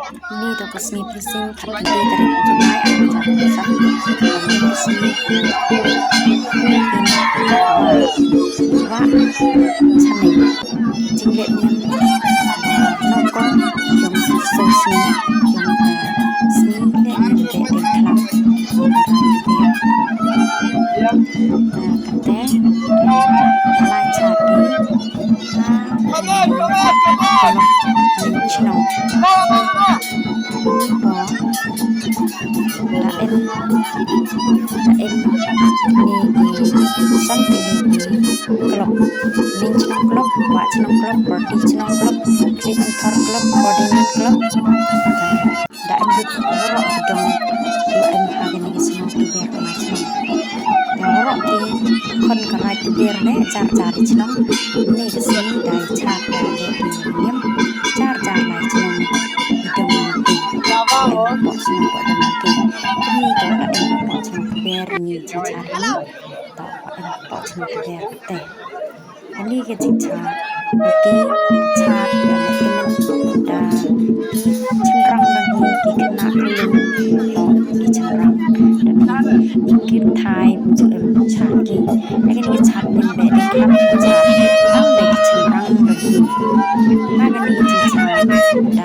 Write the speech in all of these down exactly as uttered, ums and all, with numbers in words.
Ini toh ka sngi Phrasing, khatkhyndai tarik July, ar hajar arphaw san. Ka sngi wa, wa chaneng. Jingleh niam, ah, nongkong yong ka soo sngi, yong ka sngi leh niam te deng khlam. Ah, kate, ah, lai chad ki, ah, chnong. Ini po, da em, da em ni ki san tylli ki club. Ning Chnong Club, Wah Chnong Club, Pyrdi Chnong Club, Khliehynthor Club, Kordingiin Club. Da em ki waroh ki dong, wa em ha kani ka chnong Tuber Kmai Chnong. Da waroh ki khon ka Raij Tuber ne, jar jar i chnong, ne ka sngi da i chad da leh ki niam, jar jar lai chnong, i dong ki, em hapoh chnong wa dong ki. Kani toh da em hapoh chnong Tuber, ni jingchad ni, toh wa em hapoh chnong Tuber te. Kani ka jingchad, ki chad da leh ki men, da ki chynrang da hi, ki khynnah ki yung, toh ki chynrang da hi, ki kyrthai, ym ju em chad ki. Da kani ka chad niam beh deng khlam ka chad, tang da ki chynrang da hi. Da kani ka jingchad da chad ni,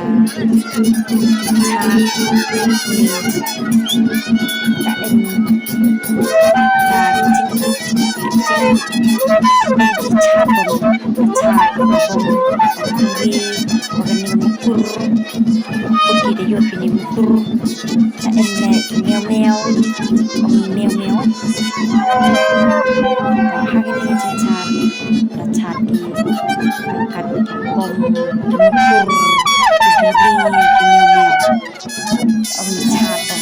da em, da ki jing, ki jing, ki chad bom, ka chad bom, ri, wa kani ka mukur, mukur ki da yoh phi ni mukur, da em leh ki mew mew, ong mew mew. Ha kani ka jingchad, da chad ki, kat bom, ki mukur, ki ri, ki mew mew. Ong chad bom.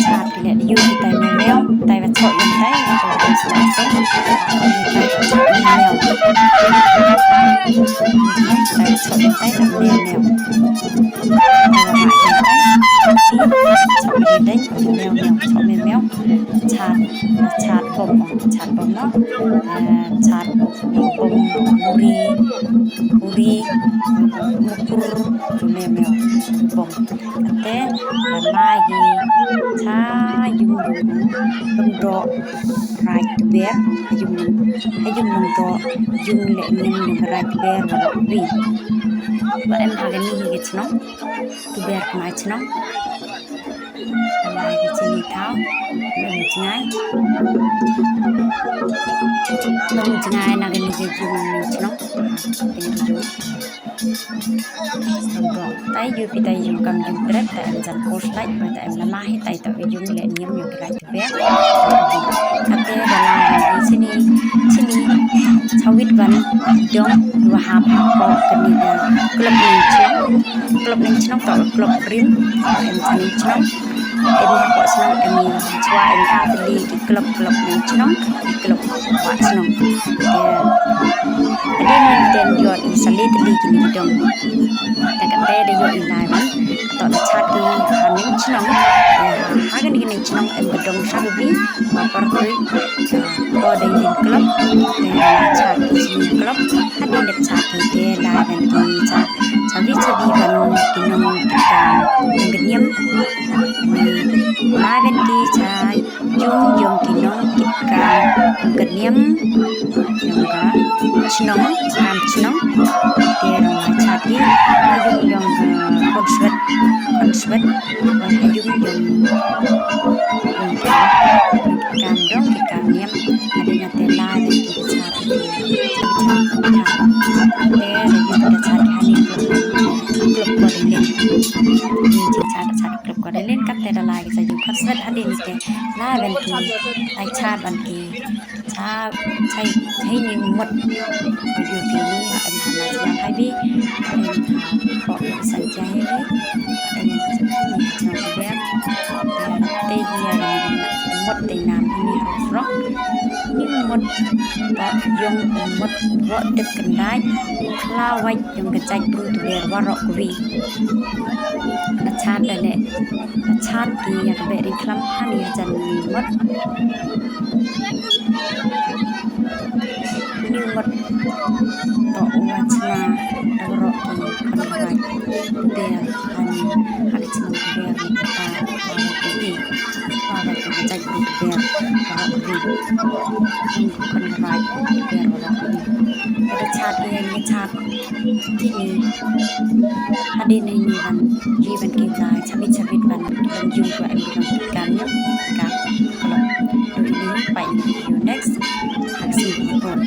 Chad ki leh da yoh ki tai mew mew, tai wa choh yong tai, tai wa choh yong tai, tai wa choh yong mew. Tai wa choh yong tai, tai mew mew. Tai wa choh yong tai, choh yong tai, mew mew, choh mew mew. Chad, chad bom, chad bom no. Eh, chad bom, uri, uri, mukur, mew mew, bom. Kate, da lai ki cha yung, yung, yung doh Raij Tuber, yung, yung, yung doh, yung leh niam yung Raij Tuber, waroh wi. Wa em ha kani hi ka chnong Tuber Kmai Chnong. Lai ki chini thaw, nong jngai. Nong jngai na kani ka yung nong chnong. Thank you. Nong doh. Tai yoh phi tai yung kam yung trep, tai em jan post light, tai em lama hi, tai toh yung leh niam yung ki Raij Tuber. Kate da lai ki chini, chini, chawit wan dong, wa hap hapoh kani ka club nong chnong. Club nong chnong toh club rim, em chini chnong. Em hapoh chnong em chwa em ar tylli ki club, club nong chnong, ki club wa chnong. Te, ade mynten yoh i sa le tylli kini ki dong. Te kate da yoh i lai wan, toh da chad ki ha nong chnong. Te ha kani ka nong chnong em ka dong sa ka bi, wa por tui, ko dei din club, te da chad ki chini club, hadien da chad ki te lai wan ki cha, cha wi cha wi wan ki nong ki kam, nong ka niam. Lai wan ki cha yung yong ki nong kit kam ka niam yong ka chnong, kam chnong. Te rong wa chad ki ha yung yong ka khon swet, khon swet, wa ha yung yong, yong ka kam dong kit kam niam. Hadien te lai wan ki chad ki. Te da yung da chad ki ha ni club, club ko da len. Ni chad da chad club ko da len, kate da lai ki cha yung khon swet, hadien te lai wan ki, ai chad wan ki. Cha, cha, cha ni mut. Video ki ni, em ha na cha hai bi, em ha ko san cha hai bi, em cha ni cha ni. mot te nam ini harus rok. Ini mot toh yong mot wa tip kendai, khlawait yong ka jaitbru Tuber waroh kawi. Ka chat da le, ka chat ki ya ka beh ri khlam hani hajan ini mot. Ini mot toh wa chna da waroh ki khon kawait Tuber hani, ha ka chnong Tuber ni ka ta, wa ka i, wa ka i ka jaitbru Tuber waroh kawi. Khon kawait Tuber waroh kawi. Ka da chat ki ya ni chat. Kini hadien ini wan ki wan ki ta chabit chabit wan wan yung wa em wan ki kam yung ka. Kalau tu ini pa ini video next. Haksi pun.